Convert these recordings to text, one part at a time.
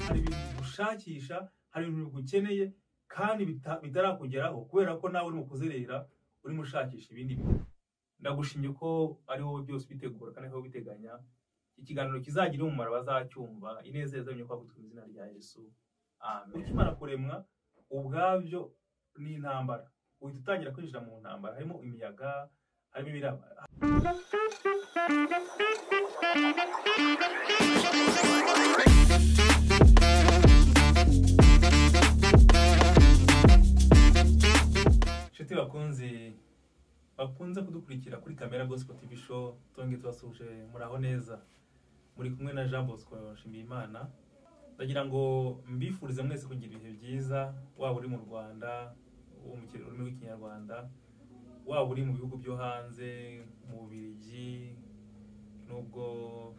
Hari ibintu ushakisha, hari ibintu bigukeneye kandi bitarakugeraho kubera ko nawe urimo kuzerera, urimo ushakisha ibindi bintu. Ndagushimye ko ari wowe byose ubitegura kandi ari wowe ubiteganya. Ikiganiro kizagira umumaro bazacyumva, inezeza yo kwagutwa mu izina rya Yesu. Amen. Ukimara kuremwa ubwabyo ni intambara, uhita utangira kwinjira mu ntambara, harimo imiyaga, harimo ibiraba. Inshuti bakunzi bakunze kudukurikira kuri Kamera Gospel TV Show, twongeye tubasuhuje, muraho neza. Muri kumwe na Jean Bosco Nshimiyimana. Ndagira ngo mbifurize mwese kugira ibihe byiza, waba uri mu Rwanda, wo mu rurimi rw'Ikinyarwanda, waba uri mu bihugu byo hanze, mu Bubiligi, nubwo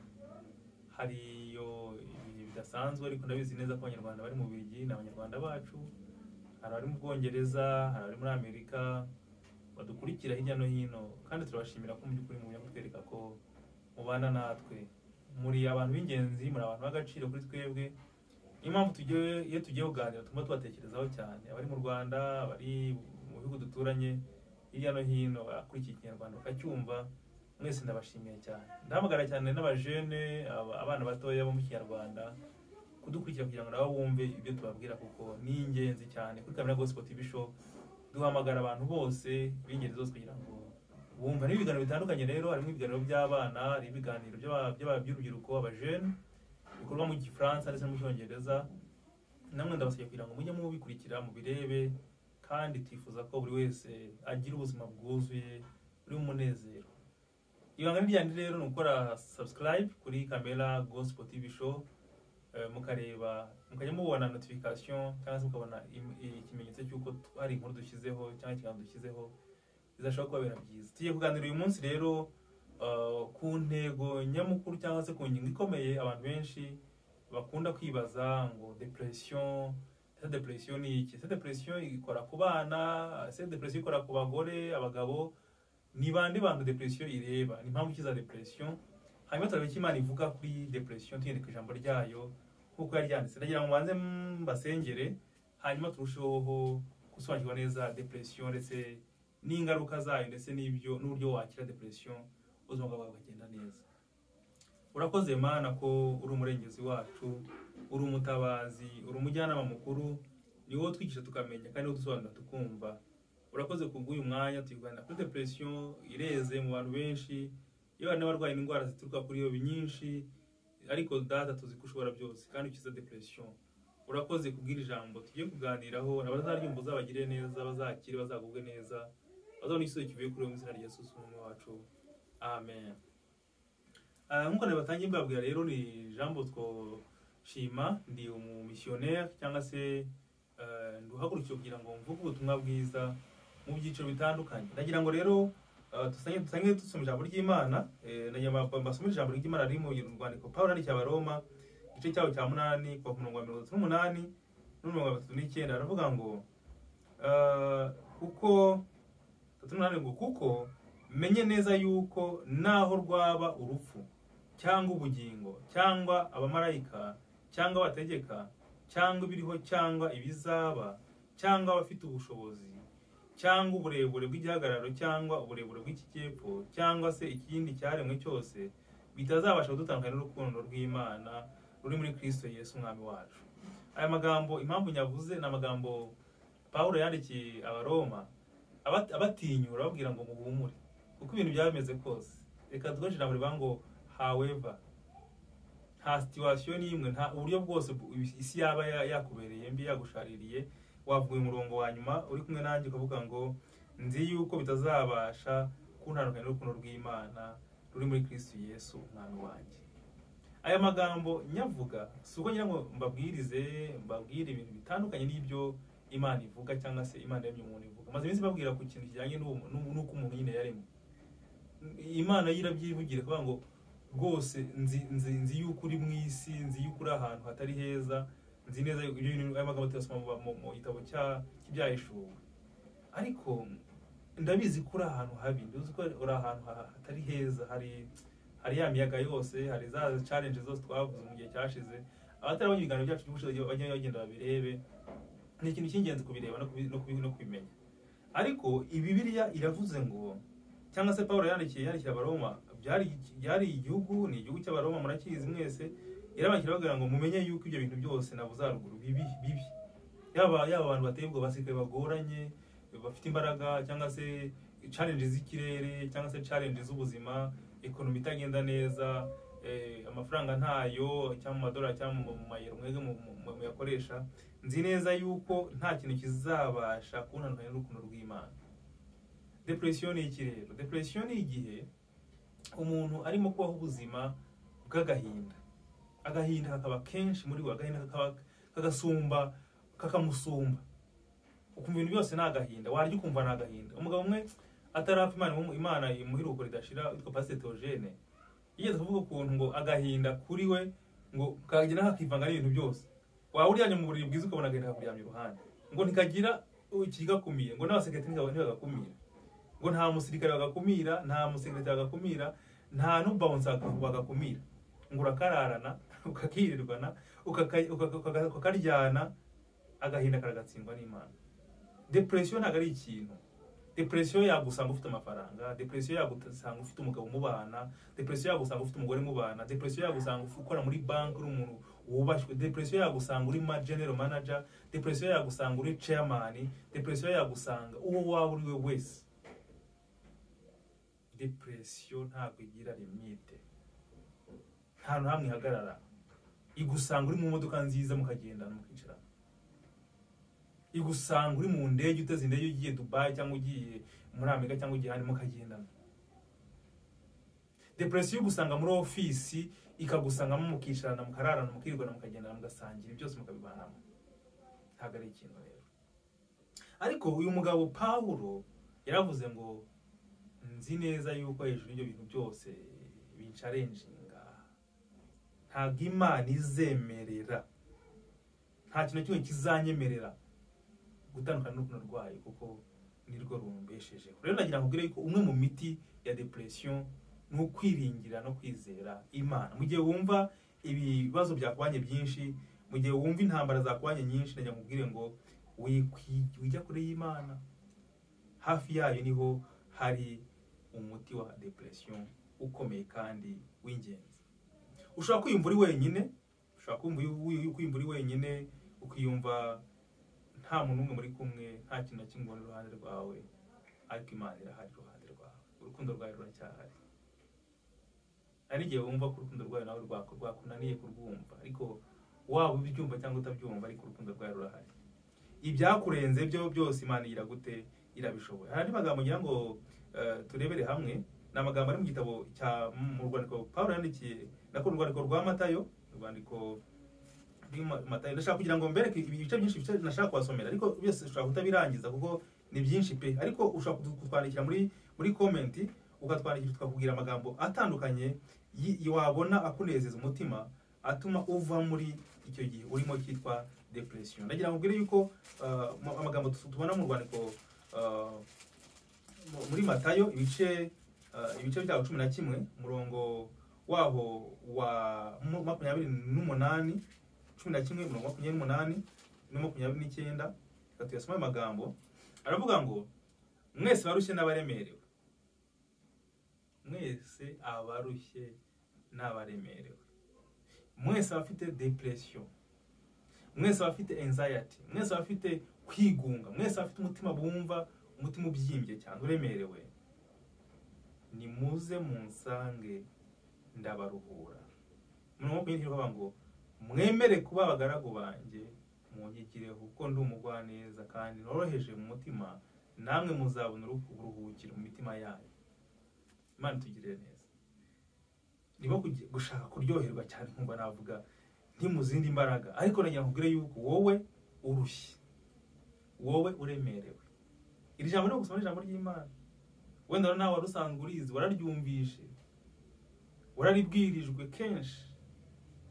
hariyo ibihe bidasanzwe, ariko ndabizi neza ko Abanyarwanda bari mu Bubiligi ni Abanyarwanda bacu. Hari abari mu Bwongereza, hari abari muri Amerika, badukurikira hirya no hino, kandi turabashimira ko mu by'ukuri mujya kutwereka ko mubana natwe. Muri abantu b'ingenzi, muri abantu b'agaciro kuri twebwe. Niyo mpamvu iyo tugiye kuganira tugomba tubatekerezaho cyane, abari mu Rwanda, abari mu bihugu duturanye hirya no hino, bakurikiye Ikinyarwanda bakacyumva, mwese ndabashimiye cyane. Ndahamagara cyane n'abajene, abana batoya bo mu Kinyarwanda kudukurikira kugira ngo nabo bumve ibyo tubabwira, kuko ni ingenzi cyane. Kuri Kamera Gospel TV Show duhamagara abantu bose b'ingeri zose kugira ngo bumve. Harimo ibiganiro bitandukanye rero, harimo ibiganiro by'abana, hari ibiganiro by'urubyiruko, abajene, bikorwa mu Gifaransa ndetse no mu Cyongereza. Namwe ndabasabye kugira ngo mujye mubikurikira, mubirebe, kandi twifuza ko buri wese agira ubuzima bwuzuye buri mu munezero. Ibanga ryandi rero ni ugukora subscribe kuri Kamera Gospel TV Show, mukareba, mukajya mubona notification cyangwa se mukabona ikimenyetso cy'uko hari inkuru dushyizeho cyangwa ikiganiro dushyizeho, bizashobora kubabera byiza. Tugiye kuganira uyu munsi rero ku ntego nyamukuru cyangwa se ku ngingo ikomeye abantu benshi bakunda kwibaza ngo depression. Ese depression ni iki? Ese depression ikora ku bana? Ese depression ikora ku bagore, abagabo? Ni bande bantu depression ireba? Ni impamvu ki za depression? Hanyuma turareba icyo Imana ivuga kuri depression, tugende ku ijambo ryayo nk'uko yaryanditse. Ndagira ngo mbanze mbasengere, hanyuma turusheho gusobanukirwa neza depression ndetse n'ingaruka zayo, ndetse n'ibyo n'uburyo wakira depression, ubuzima bwawe bukagenda neza. Urakoze Mana ko uri umurengezi wacu, uri umutabazi, uri umujyanama mukuru, ni wowe utwigisha tukamenya kandi wowe udusobanurira tukumva. Urakoze kubw'uyu mwanya tuganira kuri depression ireze mu bantu benshi, iyo hari n'abarwaye indwara zituruka kuri yo nyinshi, ariko Data tuzi ko ushobora byose kandi ukiza depression. Urakoze kubw'iri jambo tugiye kuganiraho, abazaryumva uzabagirire neza, bazakire, bazagubwe neza, bazabone igisubizo kivuye kuri wowe mu izina rya Yesu Umwami wacu. Amen. Nk'uko nabatangiye mbabwira rero, ni Jean Bosco Shima, ndi umumissionnaire cyangwa se nduhagurukiye kugira ngo mvuge ubutumwa bwiza mu byiciro bitandukanye. Ndagira ngo rero dusange dusoma ijambo ry'Imana. Ndagira ngo mbasomere ijambo ry'Imana riri mu rwandiko Pawulo yandikiye Abaroma, igice cyaho cya 8 kuva ku murongo wa 38 n'umurongo wa 39. Aravuga ngo kuko 38 ngo kuko menye neza yuko naho rwaba urupfu cyangwa ubugingo cyangwa abamarayika cyangwa abategeka cyangwa ibiriho cyangwa ibizaba cyangwa abafite ubushobozi cyangwa uburebure bw'igihagararo cyangwa uburebure bw'ikijyepfo cyangwa se ikindi cyaremwe cyose bitazabasha kudutandukanya n'urukundo rw'Imana ruri muri Kristo Yesu Umwami wacu. Aya magambo impamvu nyavuze ni amagambo Pawulo yandikiye Abaroma abatinyura, ababwira ngo muhumure kuko ibintu byaba bimeze kose. Reka dukoreshe ijambo rivuga ngo however, nta situation n'imwe, nta uburyo bwose isi yaba yakubereye mbi, yagushaririye, wavuye umurongo wa nyuma uri kumwe nanjye ukavuga ngo nzi yuko bitazabasha kuntandukanya n'urukundo rw'Imana ruri muri Kristo Yesu Umwami wanjye. Aya magambo nyavuga si uko ngira ngo mbabwirize, mbabwire ibintu bitandukanye n'ibyo Imana ivuga cyangwa se Imana yaremye umuntu ivuga. Maze iminsi mbabwira ku kintu kijyanye n'uko umuntu nyine yaremwe. Imana yirabyivugira kuvuga ngo rwose nzi yuko uri mu isi, nzi yuko uri ahantu hatari heza, nzi neza ibyo bintu. Aya magambo tuyasoma mu gitabo cy'Ibyahishuwe. Ariko ndabizi ko uri ahantu habi, ndabizi ko uri ahantu hatari heza, Hari ya miyaga yose, hari za challenge zose twavuze mu gihe cyashize. Abatarabonye ibiganiro byacu by'ubushize bajye bagenda babirebe, ni ikintu cy'ingenzi kubireba no kubimenya. Ariko Bibiliya iravuze ngo, cyangwa se Pawulo yandikira Abaroma, byari igihugu, ni igihugu cy'Abaroma murakizi mwese, yarabandikira ababwira ngo mumenye yuko ibyo bintu byose navuze haruguru bibi bibi, yaba abantu bateye ubwoba, abasirikare bagoranye bafite imbaraga, cyangwa se challenge z'ikirere, cyangwa se challenge z'ubuzima, ekonomi itagenda neza, amafaranga ntayo, cyangwa mu madolari cyangwa mu mayero mwebwe muyakoresha. Nzi neza yuko nta kintu kizabasha kuntandukanya n'urukundo rw'Imana. Depression ni iki rero? Depression ni igihe umuntu arimo kubaho ubuzima bw'agahinda, agahinda kakaba kenshi muri we, agahinda kagasumba, kakamusumba, ukumva ibintu byose ni agahinda, warya ukumva ni agahinda. Umugabo umwe atarapfa, Imana imuhiruko ridashira, witwa Pastor Theogene, yigeze kuvuga ukuntu ngo agahinda kuri we ngo kagenda kakivanga n'ibintu byose. Waba uryamye mu buriri bwiza ukabona agahinda kakuryamye iruhande, ngo ntikagira ikigakumiye, ngo n'abasekirite ntibagakumira, ngo nta musirikare bagakumira, nta musekirite bagakumira, nta n'ubawunsa bagakumira, ngo urakararana, ukakirirwana, ukakaryana, agahinda karagatsindwa n'Imana. Depression ntabwo ari ikintu. Depression yagusanga ufite amafaranga, depression yagusanga ufite umugabo mubana, depression yagusanga ufite umugore mubana, depression yagusanga ukora muri banki uri umuntu wubashywe, depression yagusanga uri general manager, depression yagusanga uri chairman, depression yagusanga uwo waba uri we wese. Depression ntabwo igira limite, nta hantu hamwe ihagarara. Igusanga uri mu modoka nziza mukagendana mukicarana, igusanga uri mu ndege uteze indege ugiye Dubai cyangwa ugiye muri Amerika cyangwa ugiye ahandi mukagendana. Depression igusanga muri ofisi, ikagusangamo mukicarana, mukararana, mukirirwana, mukagendana, mugasangira, byose mukabibanamo. Ntabwo ari ikintu rero. Ariko uyu mugabo Pawulo yaravuze ngo nzi neza yuko hejuru y'ibyo bintu byose bincarenjinga, ntabwo Imana izemerera, nta kintu kimwe kizanyemerera gutandukana n'urukundo rwayo, kuko nirwo rumbeshejeho. Rero nagira ngo nkubwire yuko umwe mu miti ya depression ni ukwiringira no kwizera Imana. Mu gihe wumva ibibazo byakubanye byinshi, mu gihe wumva intambara zakubanye nyinshi, nagira ngo nkubwire ngo wijya kure y'Imana, hafi yayo niho hari umuti wa depression ukomeye kandi w'ingenzi. Ushobora kwiyumva uri wenyine, ushobora kwiyumva uri wenyine, ukiyumva nta muntu n'umwe muri kumwe, nta kintu na kimwe ubona iruhande rwawe, ariko Imana irahari iruhande rwawe, urukundo rwawe ruracyahari. Hari igihe wumva ko urukundo rwawe nawe rwakunaniye kurwumva, ariko waba ubyumva cyangwa utabyumva, ariko urukundo rwawe rurahari. Ibyakurenze byo byose Imana igira gute? Irabishoboye. Hari andi magambo ngira ngo turebere hamwe, ni amagambo ari mu gitabo cya mu rwandiko Pawulo yandikiye, nako urwandiko rwa Matayo, urwandiko Matayo. Ndashaka kugira ngo mbereke ibice byinshi nashaka kubasomera, ariko byose ushobora kutabirangiza kuko ni byinshi pe. Ariko ushobora kutwandikira muri comment, ukatwandikira tukakubwira amagambo atandukanye wabona akunezeza umutima, atuma uva muri icyo gihe urimo cyitwa depression. Ndagira ngo mbwire yuko amagambo tubona mu rwandiko muri Matayo ibice bya 11 umurongo waho wa 28, 11 umurongo 28 no 29, reka tuyasome amagambo. Aravuga ngo mwese barushye n'abaremerewe, mwese abarushye n'abaremerewe, mwese abafite depression, mwese abafite anxiety, mwese abafite kwigunga, mwese abafite umutima bumva umutima ubyimbye cyane uremerewe, nimuze munsange ndabaruhura. Umurongo wa 29 ngo mwemere kuba abagaragu banjye, munyigireho kuko ndi umugwaneza kandi noroheje mu mutima, namwe muzabona uburuhukiro mu mitima yanyu. Imana itugirire neza. Niba gushaka kuryoherwa cyane nkumva navuga nti mu zindi mbaraga, ariko nagira nkubwire yuko wowe urushye, wowe uremerewe, iri jambo ni gusoma ijambo ry'Imana. Wenda nawe warusanzwe urizi, wararyumvishe, wararibwirijwe kenshi,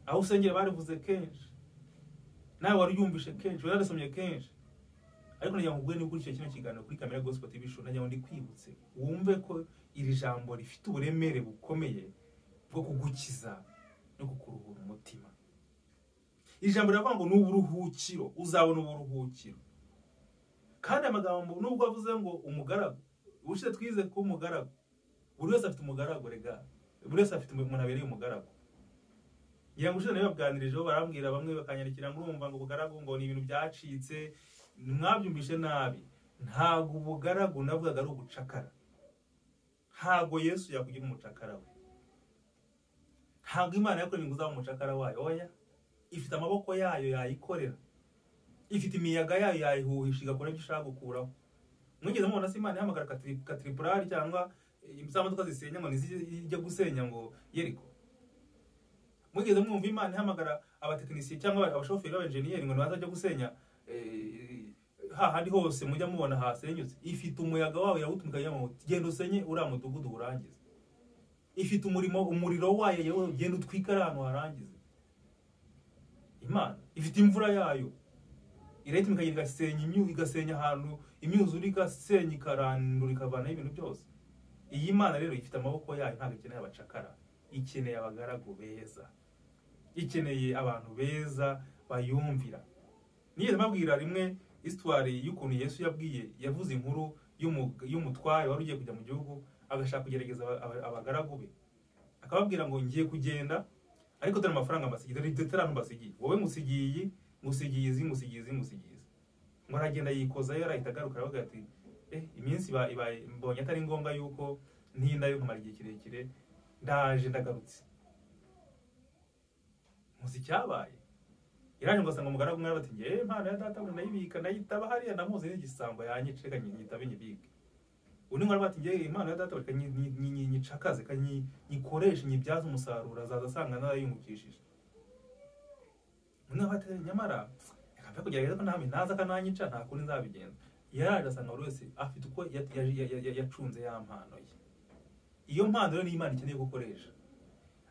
aho usengera barivuze kenshi, nawe waryumvishe kenshi, wararisomye kenshi. Ariko nagira nkubwire niba ukurikiye kino kiganiro kuri Kamera Gospel TV Show, nagira ngo ndikwibutse wumve ko iri jambo rifite uburemere bukomeye bwo kugukiza no kukuruhura umutima. Ijambo riravuga ngo ni uburuhukiro, uzabona uburuhukiro. Kandi amagambo nubwo avuze ngo umugaragu, ubushize twize ko umugaragu, buri wese afite umugaragu, rega buri wese afite umuntu abereye umugaragu. Ngira ngo ushize nabibabwanirijeho, barambwira bamwe bakanyandikira ngo urumva ngo ubugaragu ngo ni ibintu byacitse, mwabyumvishe nabi. Ntabwo ubugaragu navugaga ari ubucakara. Ntabwo Yesu yakugira umucakara we. Ntabwo Imana yakuremye ngo uzabe umucakara wayo, oya. Ifite amaboko yayo yayikorera, ifite imiyaga yayo yayihuhisha igakora ibyo ishaka gukuraho. Mwigeze mubona se Imana ihamagara katiripurari cyangwa za modoka zisenya ngo nizijye gusenya ngo Yeriko? Mwigeze mwumva Imana ihamagara abatekinisiye cyangwa abashoferi b'abenjeniyeri ngo nibazajya gusenya hahandi hose mujya mubona hasenyutse? Ifite umuyaga wayo yawutumika ngo genda usenye uriya mudugudu urangize. Ifite umuriro wayo genda utwike ahantu harangize. Imana ifite imvura yayo irahita igasenya igasenya ahantu imyuzure igasenya ikarandura ikavanaho ibintu byose. Iyi Mana rero ifite amaboko yayo, ntabwo ikeneye abacakara, ikeneye abagaragu beza, ikeneye abantu beza bayumvira. Nigeze mbabwira rimwe histoire y'ukuntu Yesu yabwiye, yavuze inkuru y'umutware wari ugiye kujya mu gihugu agashaka kugerageza abagaragu be, akababwira ngo ngiye kugenda ariko dore amafaranga mbasigiye, dore iterano mbasigiye, wowe ngusigiye iyi, ngusigiye izi, ngusigiye izi, ngusigiye izi. Ngo aragenda yikozayo, arahita agaruka aravuga ati iminsi ibaye mbonye atari ngombwa yuko ntinda yo kumara igihe kirekire, ndaje ndagarutse. Muzi cyabaye, iraje ngo asanga umugaragu umwe bati nge impano ya data ndayibika ndayitaba hariya ndamuzi n'igisambo yanyice reka nyitabe nyibike. Undi ngo bati nge impano ya data reka nyicakaze nyikoreshe nyibyaze umusaruro, azaza asanga narayungukishije. Undi bati nyamara reka mbe kugerageza ko nta naza akananyica nta kundi nzabigenza. Yaraje asanga buri wese afite uko yacunze ya mpano ye. Iyo mpano rero ni Imana ikeneye gukoresha.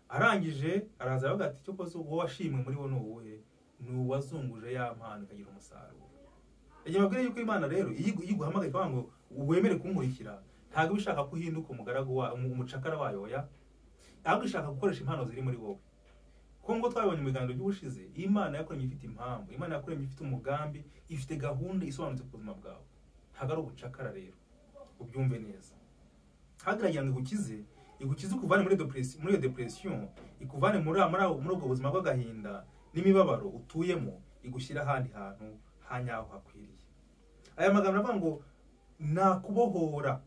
Arangije araza aravuga ati cyo koze uwo washimwe muri bo ni uwuhe? Ni uwazunguje ya mpano ikagira umusaruro. Yagiye ababwira yuko Imana rero iyo iguhamagaye ikavuga ngo wemere kunkurikira, ntabwo ishaka ko uhinduka umugaragu wa umucakara wayo, oya, ahubwo ishaka gukoresha impano ziri muri wowe. Kuko ngo twabonye mu biganiro by'ubushize, Imana yakuremye ifite impamvu, Imana yakuremye ifite umugambi, ifite gahunda isobanutse ku buzima bwawe. Ntabwo ari ubucakara rero, ubyumve neza. Hagaragira ngo igukize, igukize ikuvane muri depression, muri iyo depression, ikuvane muri ubwo buzima bw'agahinda n'imibabaro utuyemo, igushyira ahandi hantu hanyaho hakwiriye. Aya magambo aravuga ngo nakubohora,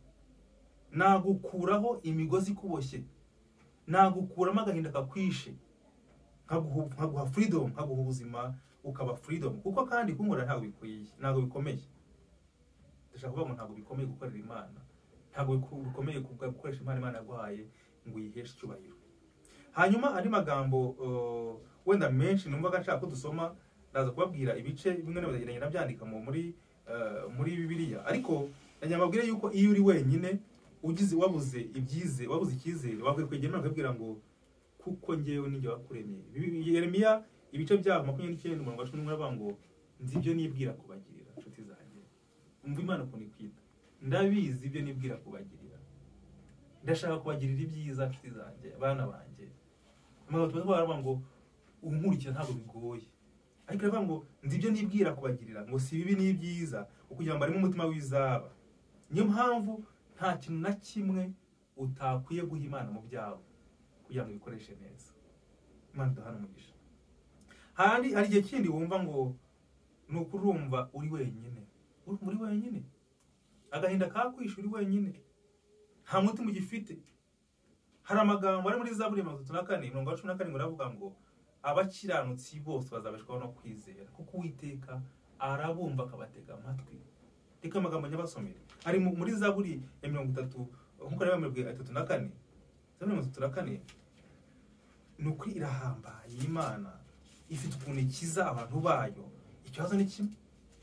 nagukuraho imigozi ikuboshye, nagukuramo agahinda kakwishe, nkaguha freedom, nkaguha ubuzima ukaba freedom. Kuko kandi kunkora ntabwo bikwiye, ntabwo bikomeye. Ndashaka kuvuga ngo ntabwo bikomeye gukorera Imana, ntabwo bikomeye gukoresha impano Imana yaguhaye ngo uyiheshe icyubahiro. Hanyuma andi magambo wenda menshi numvaga nshaka ko dusoma, ndaza kubabwira ibice bimwe na bimwe nabyandika muri Bibiliya, ariko ndababwira yuko iyo uri wenyine ugize wabuze ibyize, wabuze icyizere, wakwiye kwegera Imana ukabwira ngo kuko ngewe ninjye wakuremye. Yeremiya ibice byaho 29 umurongo wa 11 aravuga ngo nzi ibyo nibwira kubagirira, inshuti zanjye. Umva Imana ukuntu ikwita, ndabizi ibyo nibwira kubagirira, ndashaka kubagirira ibyiza, inshuti zanjye, abana banjye. Amagambo tumaze kuvuga ngo unkurikira ntabwo bigoye, ariko aravuga ngo nzi ibyo nibwira kubagirira, ngo si bibi ni ibyiza, kugira ngo barimo umutima w'izaba. Niyo mpamvu nta kintu na kimwe utakwiye guha Imana mu byawe kugira ngo ibikoreshe neza. Imana iduhane umugisha. Hari igihe kindi wumva ngo ni ukurumva uri wenyine, uri wenyine, agahinda kakwishe uri wenyine, nta mutima ugifite. Hari amagambo ari muri Zaburi 34 umurongo wa 17 aravuga ngo abakiranutsi bose bazabeshwaho no kwizera, kuko Uwiteka arabumva akabatega amatwi. Reka amagambo nyabasomere ari muri Zaburi ya 30 nkuko rero bamubwiye 34. Zaburi 34 ni ukuri irahambaye. Imana ifite ukuntu ikiza abantu bayo. Ikibazo ni kimwe,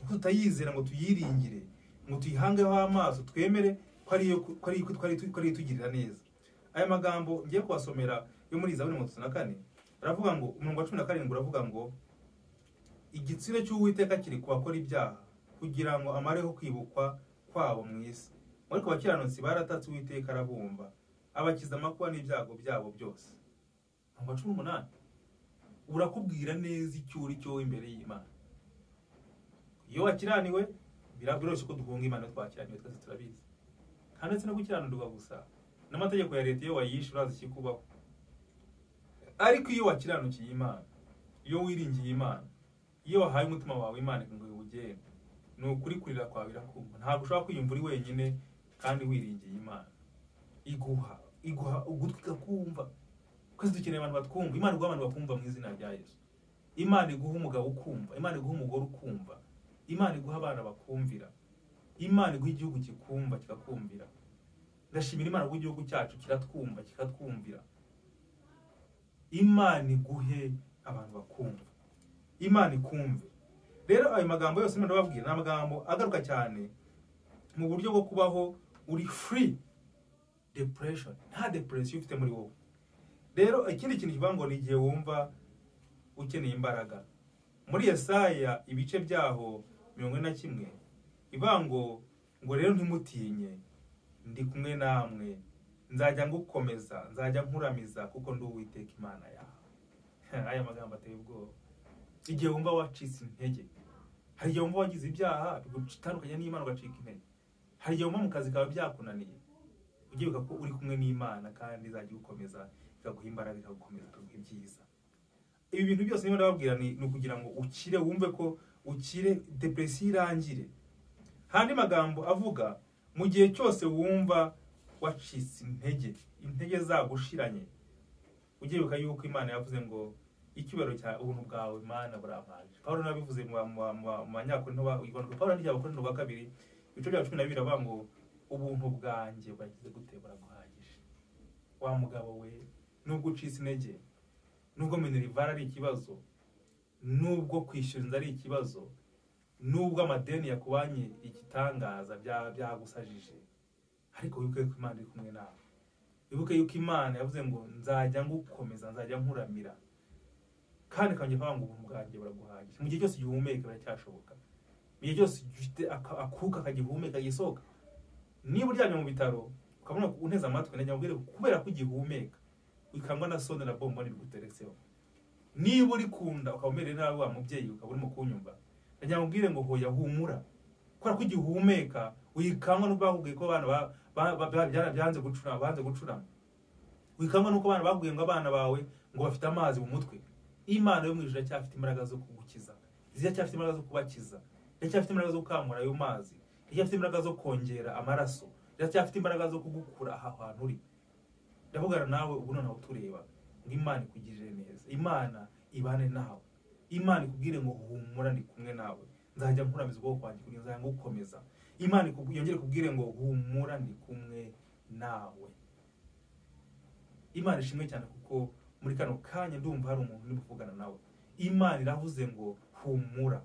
uko tutayizera ngo tuyiringire, ngo tuyihangeho amaso, twemere ko ari itugirira neza. Aya magambo ngiye kubasomera yo muri Zaburi 34 aravuga ngo umurongo wa 17 uravuga ngo igitsina cy'Uwiteka kiri ku bakora ibyaha kugira ngo amareho kwibukwa kwabo mu isi. Ariko abakiranutsi baratatse Uwiteka arabumva, abakiza amakuba n'ibyago byabo byose. Umurongo wa 18 urakubwira neza icyo uri cyo imbere y'Imana. Iyo wakiraniwe biroroshye ko duhunga Imana, twakiraniwe twese turabizi. Kandi ndetse no gukiranirwa gusa n'amategeko ya leta iyo wayishe urazi ikikubaho. Ariko iyo wakiranukiye Imana, iyo wiringiye Imana, iyo wahaye umutima wawe Imana ngo iwugenge, ni ukuri kurira kwawe irakumva. Ntabwo ushobora kwiyumva uri wenyine kandi wiringiye Imana. Iguha ugutwi ikakumva. Twese dukeneye abantu batwumva. Imana iguha abantu bakumva mu izina rya Yesu. Imana iguha umugabo ukumva, Imana iguha umugore ukumva, Imana iguha abana bakumvira, Imana iguha igihugu kikumva kikakumvira. Ndashimira Imana ko igihugu cyacu kiratwumva kikatwumvira. Imana iguhe abantu bakumva, Imana ikumve. Rero ayo magambo yose ndimo ndababwira ni amagambo agaruka cyane mu buryo bwo kubaho uri free depression, nta depression ufite muri wowe. Rero ikindi kintu kivuga ngo ni igihe wumva ukeneye imbaraga. Muri Yesaya ibice byaho 41 ivuga ngo rero ntimutinye, ndi kumwe namwe, nzajya ngukomeza, nzajya nkuramiza, kuko ndi Uwiteka Imana yawe. Aya magambo ateye ubwoba. Igihe wumva wacitse intege, hari igihe wumva wagize ibyaha bigutandukanya n'Imana ugacika intege, hari igihe wumva mu kazi kawe byakunaniye, ujye wibuka ko uri kumwe n'Imana kandi izajya igukomeza, ikaguha imbaraga, ikagukomeza, ikaguha ibyiza. Ibi bintu byose niba ndababwira ni ukugira ngo ukire, wumve ko ukire, depression irangire. Handi magambo avuga mu gihe cyose wumva wacitse intege, intege zagushiranye, ujye wibuka yuko Imana yavuze ngo icyubahiro cya ubuntu bwawe Imana burampagije. Paulo nabivuze mu Banyakorinto, Paulo yandikiye Abakorinto ba kabiri ibice bya 12 avuga ngo ubuntu bwanjye buragize gute, buraguhagije. Wa mugabo we, nubwo ucitse intege, nubwo minerivare ari ikibazo, nubwo kwishyura inzu ari ikibazo, nubwo amadeni yakubanye igitangaza byagusajije, ariko wibuke ko Imana iri kumwe nawe. Wibuke yuko Imana yavuze ngo nzajya ngukomeza, nzajya nkuramira, kandi kanjye kavuga ngo ubuntu bwanjye buraguhagije. Mu gihe cyose ugihumeka biracyashoboka, mu gihe cyose ufite akuka kagihumeka gisohoka. Niba uryamye mu bitaro ukabona unteze amatwi, najya nkubwire kubera ko ugihumeka ukangwa na sonde na bomboni biguteretseho. Niba uri kunda ukaba umerewe nabi wa mubyeyi, ukaba urimo kunyumva, najya nkubwire ngo hoya humura, kubera ko ugihumeka wikangwa n'ubwo bakubwiye ko abana byanze gucurama, banze gucurama, wikangwa n'uko abana bakubwiye ngo abana bawe ngo bafite amazi mu mutwe. Imana yo mu ijuru iracyafite imbaraga zo kugukiza, iracyafite imbaraga zo kubakiza, iracyafite imbaraga zo gukamura ayo mazi, iracyafite imbaraga zo kongera amaraso, iracyafite imbaraga zo kugukura aha hantu uri. Ndavugana nawe ubu noneho tureba ngo Imana ikugirire neza, Imana ibane nawe, Imana ikubwire ngo humura ndi kumwe nawe, nzajya nkuramiza ukuboko kwanjye kugira nzajya ngukomeza. Imana yongere ikubwire ngo humura ndi kumwe nawe. Imana ishimwe cyane kuko muri kano kanya ndumva hari umuntu uri kuvugana nawe. Imana iravuze ngo humura,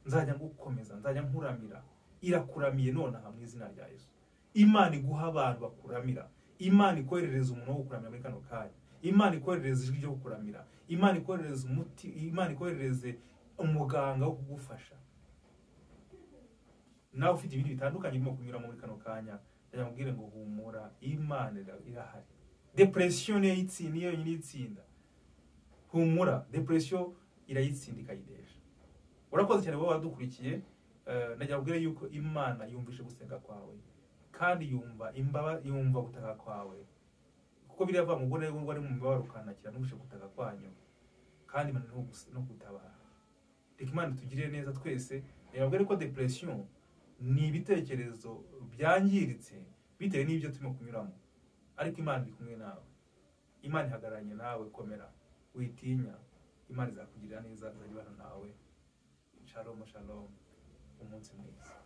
nzajya ngukomeza, nzajya nkuramira. Irakuramiye nonaha mu izina rya Yesu. Imana iguha abantu bakuramira, Imana ikoherereza umuntu wo kukuramira muri kano kanya, Imana ikoherereza ijwi ryo kukuramira, Imana ikoherereza umuti, Imana ikoherereze umuganga wo kugufasha. Nawe ufite ibintu bitandukanye urimo kunyuramo muri kano kanya, ndamubwire ngo humura, Imana irahari. Depression niyo yitsinda, niyo yonyine itsinda. Humura, depression irayitsinda ikayidesha. Urakoze cyane wowe wadukurikiye. Najya kubwira yuko Imana yumvishe gusenga kwawe, kandi yumva imbaba, yumva gutaka kwawe, kuko biriya avuga ngo rero ngo ari mu mibabaro ukanakira n'ubushe gutaka kwanyu, kandi Imana no gutabara. Reka Imana itugirire neza twese. Nababwira ko depression ni ibitekerezo byangiritse bitewe n'ibyo turimo kunyuramo, ariko Imana iri kumwe nawe, Imana ihagararanye nawe. Komera, witinya, Imana izakugirira neza, izajya ibana nawe. Shalom, shalom, umunsi mwiza.